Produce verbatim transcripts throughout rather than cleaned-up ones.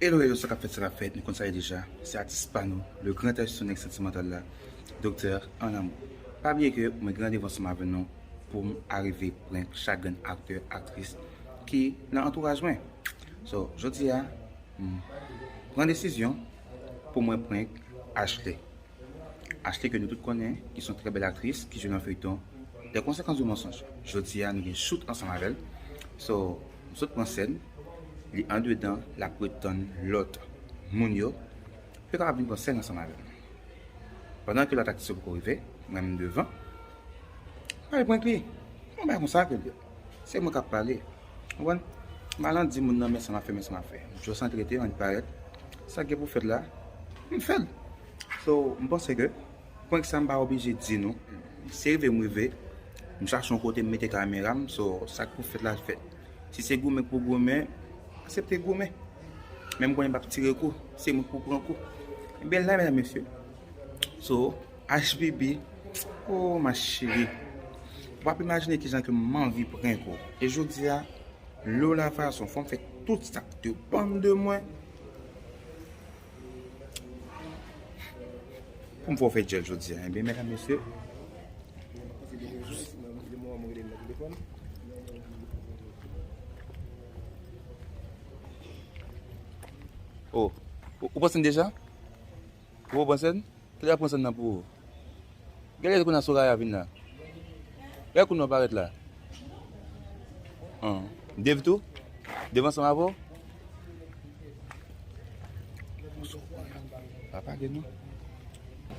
Hello, hello, sa k ap fèt, sa k ap fèt, nou konn sa ye deja. Se atis pa nou, le grand artiste sonèk santimantal la, Doktè An Amour. Pa bliye ke mwen gen randevou ansanm avè nou pou m arive prank chak grenn aktè, aktris ki nan antouraj mwen. So, jodi a, m pran desizyon pou mwen prank Ashley. Ashley ke nou tout konnen, ki se yon trè bèl aktris, ki jwe nan feyton Les Conséquences du Mensonge. Jodi a, nou gen shoot ansanm avè l. So, m sot pran sèn, li andedan, l ap ret tann lòt moun yo, pou yo kapab vin pran sèn ansanm avè l. Pandan ke lòt aktris yo poko rive, mwen menm devan, m al prank li. Yon bagay konsa ke l ye. Se mwen k ap pale. Konprann? M al ann di moun nan men sa m ap fè, men sa m ap fè. M just antre te ann parèt. Sa k gen pou fèt la, m fè l. So, m panse ke prank sa m pa oblije di nou. Se rive m rive, m chache yon kote m mete kamera m. So, sa k pou fèt la fèt. Si se goumen k pou goumen, aksepte goumen. Men m konnen m p ap tire kou, se mwen k pou pran kou. Bèl la, medam, mesye. So, H B B, oh, ma chérie. Ou p ap imajine kijan ke m anvi prank ou. E jodi a, Lola Fason, fò m fè tout sa k depann de mwen pou m fè w fè djèl jodi a. Ebyen, medam, mesye. Oh, ou, ou pran sèn deja? Ou pran sèn? Kilè y ap pran sèn nan pou ou? Gade kounye a Soraya vin la. Gade kounye w parèt la. An. Dave tou? Dave ansanm avè w? Pa pale non.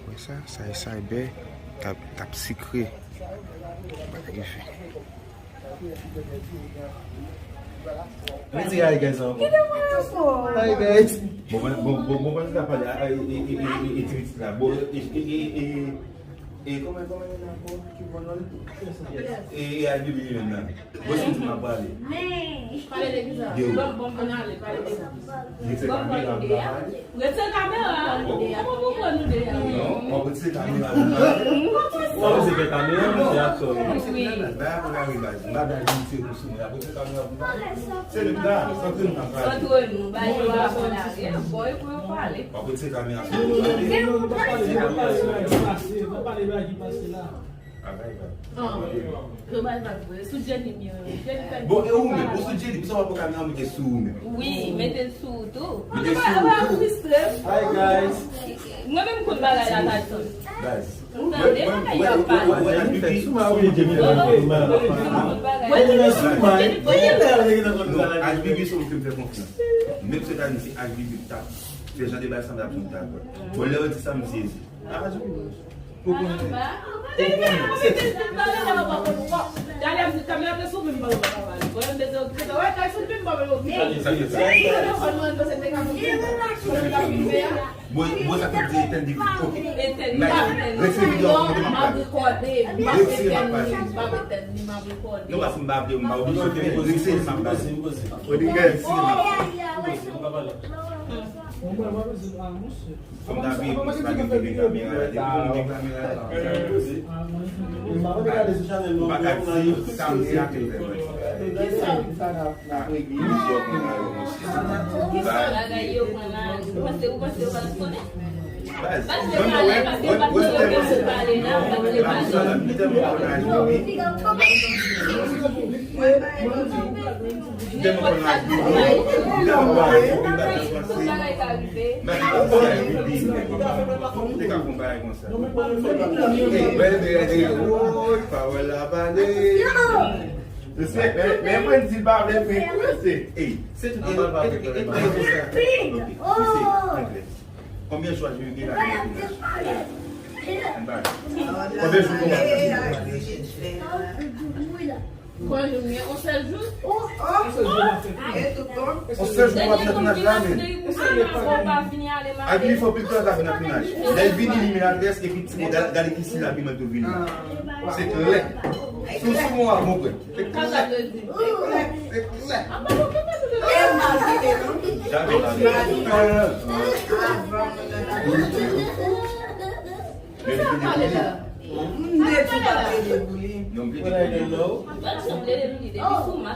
Wè sa, sa e cyber, t ap, t ap sikre. Bagay fè. Mwen di hi guys ankò. Kite mwen ankò. Hi guys. Bon, bon, bon, bon, bon, bon, sa pale a, e, e, e, e, e, ti pitit la. Bon, e, e, e, e, e, kòman, kòman li ankò? Ki bon non? E, e, a, Bibi li menm nan. Bon, se di m ap pale. Pale de kisa? Bon, bon, bon, ale, pale de sa. Li se kamera, m pa pale. Retire kamera. Kòman pou pran nou deyò? Non, w ap retire kamera pou m pale. W ap retire kamera, mesye, ap sòri. Wi. Bay apèl la wi baz. M pa bay nou tire kou sou mwen. Y ap retire kamera pou m pale. Se nou la, se antre nou k ap pale. Antre nou, bay yo apèl la wi. Bon, e pou yo pale. W ap retire kamera sou mwen. Gen yon pale, gen yon pale, gen yon pale, gen yon pale la. Ah, bay vag. Ah, yo bay vag vre. Sou Jenny m yo. Jenny fè. Bon, e ou menm? Ou sou Jenny, pou sa w ap pran kamera mete sou ou menm? Wi, mete l sou ou tou. Mete sou ou tou. Hi, guys. Mwen menm konn bagay la, Tyson. Baz. Ou tande bagay yo ap pale. Jenny fè sou mwen, wi, Jenny fè sou mwen. Jenny fè sou mwen. Non, H B B se ou ki m fè konfyans. Menm se ta di se H B B ki ta fè jan de bagay sa m t ap di m ta kwè. Bon, lè yo di sa, m sezi. Ah, H B B. Ou konnen. Ou konnen. Bon, bon, sa k ap di etèn depi. Ok. Retire videyo a pou mwen, m ap pale. Retire, m ap pale. Non, paske m pa vle, m pa oblije fè. Retire, m ap pale. Rodriguez. Fò m ta veye pou se pa gen vye kamera la. Depi pou m gen kamera la, ou pa ka di sa m di a ki fè mwen. Bagay yo pran la. Ou panse, ou panse yo pa konnen? Baz, ban m wè, wè, wè tèlman, non, baz, sa la, m tèlman konn H B B. M tèlman konn H B B. M tèlman konn H B B, m pa t panse. M pa t panse H B B te ka fè yon bagay konsa. Ey, bèl, bèl, bèl, woy, pawòl la pale. Men, men, men mwen di l pa vle prank mwen, se. Ey, se tout. Anba l pa vle prank mwen. Ok, se anglè. Konbyen jou H B B gen la nan tounaj? Anba. Konbyen jou tounaj? Konbyen jou, men on sèl jou? On sèl jou w ap fè tounaj la, men. H B B fè plis tan sa fè nan tounaj. Lè l vini, li met adrès, epi ti mo, gade, gade ki siy la, pi mwen tou vini. Se klè. Sou, sou mwen, mwen kwè. Se klè. Se klè. Jamè, jamè. Men li plede pou li. Non, m plede pou li.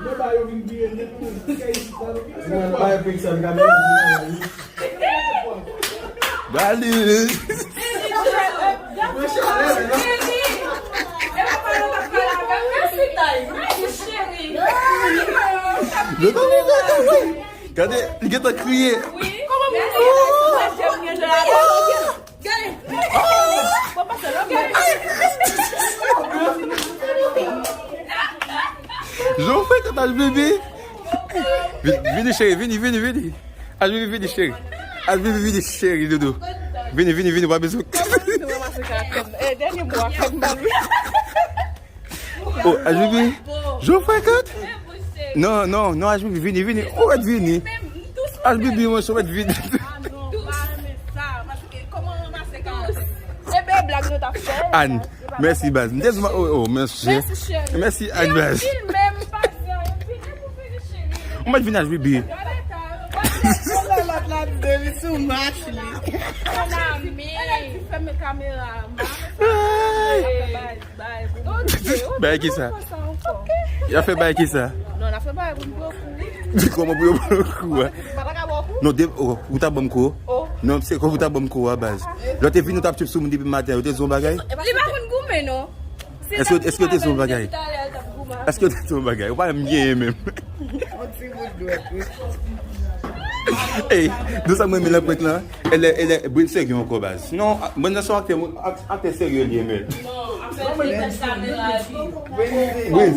Mwen ba yo vin vire nèt tou. Mwen ba yo fix sa, m ka vin vire. Dale. Gade, li gentan kriye. Jan w fè tata bebe. Vini, vini, cheri, vini, vini, vini. Al vini, vini, cheri. Al vini, vini, cheri, doudou. Vini, vini, vini, pa bezwen. Oh, H B B, jan w frekant? Non, non, non, H B B, vini, vini. Ou mèt vini. H B B, mwen, ou mèt vini. Ann, mèsi, baz. M te di, oh, oh, mèsi. Mèsi, Ann, baz. Ou mèt vini, H B B. Lòt la di depi sou mach li. Bay kisa? Y ap fè bay kisa? Non, n ap fè bay pou n pran kou. Kòman pou yo pran kou a? Non, de, oh, ou ta ban m kou? Non, se kòm ou ta ban m kou a, baz. Lè w te vini, ou t ap tchip sou moun depi maten, yo te di w yon bagay? Li pa konn goumen, non. Èske, èske yo te di w yon bagay? Èske yo te di w yon bagay? Ou pa menm genyen menm. Yon ti bout dwèt, wi. Ey, nou sa mwen renmen nan prank lan. Elè, elè, Bril serye ankò, baz. Non, Bril nan se yon aktè, ak-, aktè serye li ye, men. Non, aktè li met kamera li. Bril.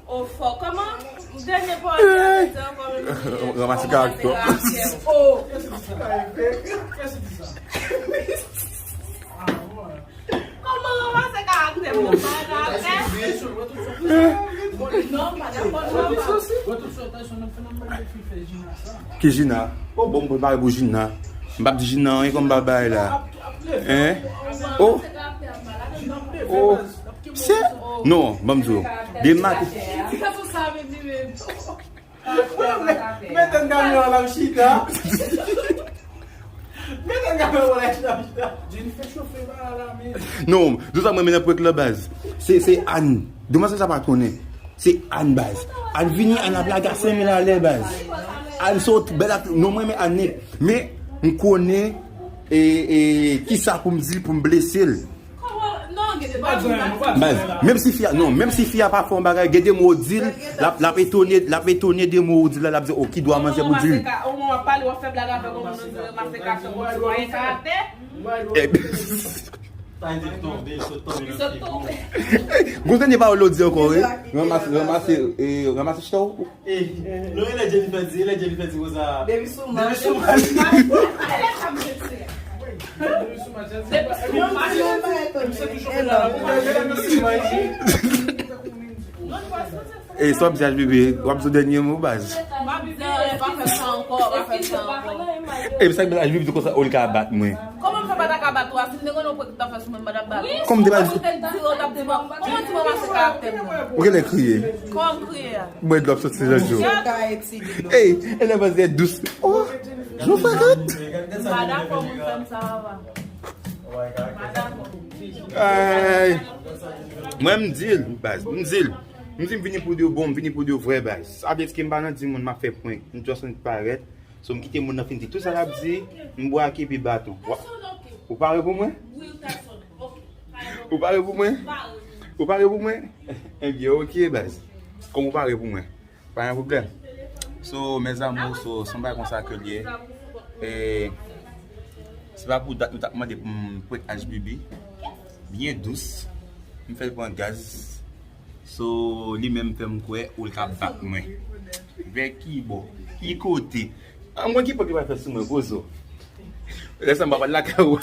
Oh, fò. Kòman? Dènye pawòl li ap di ankò, menm li. Ranmase karaktè. Oh. Kòman ranmase karaktè m nan pa nan afè? Non, pa dakò, non, pa. Ki Jina? Oh, bon, m prepare pou Jina. M p ap di Jina anyen kòm bagay la. Hein? Oh. Oh. Se? Non, ban m di w. Demat. Mete n kamera la, m chita. Mete n kamera la, m chita, m chita. Jennifer chofe ba la, men. Non, nou sa mwen mennen prank la, baz. Se, se Ann. Demanzèl sa pa konnen. Se Ann, baz. Ann vini, Ann ap lage a senk mil alè, baz. Ann se yon bèl ak, non, mwen renmen Ann nèt. Men, m konnen, e, e, kisa pou m di, pou m blese l. Baz, menm si fi a, non, menm si fi a pa fè yon bagay, gen de mo w di l, l ap, l ap etone, l ap etone de mo w di l la, l ap di, oh, ki dwa manzè pou di l. Ou mwen ap pale, w ap fè blag avèk yon moun, ou di ranmase karaktè, ou di mwayen karaktè. Eh, sa te tonbe, sot tonbe nan figi w. Gon dènye pawòl ou di ankò, wi. Ranmase, ranmase, eh, ranmase chita w. Eh, non, e lè Jennifer di, e lè Jennifer di konsa. Depi sou mach. Depi sou mach. Ey, sa w ap di H B B, w ap di dènye mo, baz. Ey, sa k bèl H B B di konsa, ou li ka bat mwen. Kòman m fè pa ta ka bat ou a? Si m te konnen w pran ki ta fè sou mwen, m pa t ap bat ou. Kòman m te bat ou? Ou te di w t ap di mwen. Kòman ti mwen mache karaktè m nan? Ou genlè kriye. Kòman m kriye a? Mwen dlo ap soti nan je w. Ey, e lè panse dous. Oh, je w frekant. M pa dakò moun fè m sa, papa. M pa dakò. Ay. Mwen m di l, baz, m di l. M di m vini pou di w bon, m vini pou di w vrè, baz. Sa vle di ke m pa nan di moun m ap fè prank. M just annik parèt. So, m kite moun nan fin di tout sa l ap di, m bwake epi baton. Wa-, ou pare pou mwen? Ou pare pou mwen? Ou pare pou mwen? Ebyen, oke, baz. Kòm ou pare pou mwen, pa gen pwoblèm. So, mes amours, so, se yon bagay konsa ke l ye. E, se pa pou dat nou t ap mande pou m prank H B B. Byen dous. M fè l pran gaz. So, li menm fè m kwè ou l ka bat mwen. Vè ki bò? Ki kote? A mwen ki prank li pral fè sou mwen, pozo. Lè sa m pa pral lakay ou.